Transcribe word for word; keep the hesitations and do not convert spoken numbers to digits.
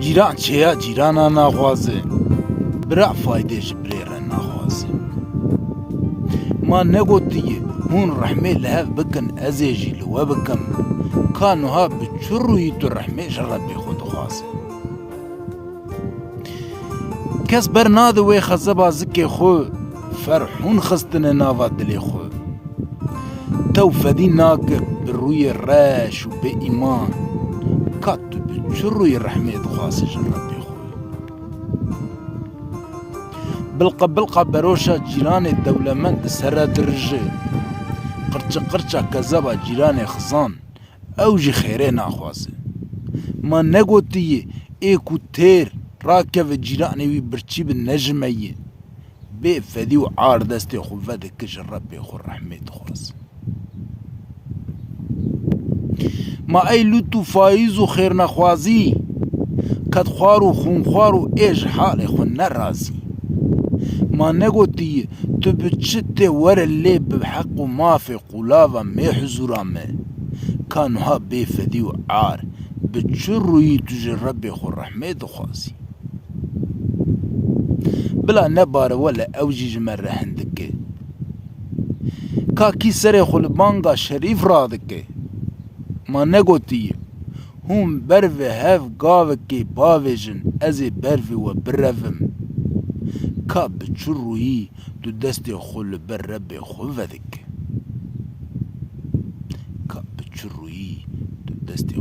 Cîran çêya cîrana naxwaze, bira faydê ji birê re naxwaze. Ma negotiye, hûn rehmê li hev bikin, ez ê jî li we bikim. Ka nuha bi çi rûyî tu rehmê ji Rebbê xwe dixwaze? Kes bernade wê xezeba zikê xwe, ferhûn xistine nava dilê xwe. Tew fedî nake bi rûyê reş û bê îman. Ka tu bi çi rûyî rehmê dixwazî ji Rebbê xwe? Bilqe bilqa beroşa cîranê dewlemend di ser re dirije. Qirçe qirça kezeba cîranê xizan, ew jî xêrê naxwaze. Ma negotiye, ê ku têr rakeve cîranê wî birçî bi ne ji me ye. Bê fedî û ar destê xwe vedike ji Rebbê xwe rehmê dixwaz. Ma ey lût û fayîz û xêrnexwazî, kedxwar û xûnxwar û ê ji halê xwe nerazî. Ma negotiye, tu bi çi tê were lê bi heq û mafê qûlava mê huzûra me. Ka nuha bê fedî û ar, bi çi rûyî tu ji Rebbê xwe rehmê dixwazî? Bila nebare wele ew jî ji me re hin dike. Ka kî serê xwe li banga şerîf radike? Ma negotiye, hûn ber ve hev gavekê bavêjin, ez ê ber vê we birevim. Ka bi çi rûyî tu destê xwe li ber Rebbê xwe vedike? Ka bi çi rûyî tu destê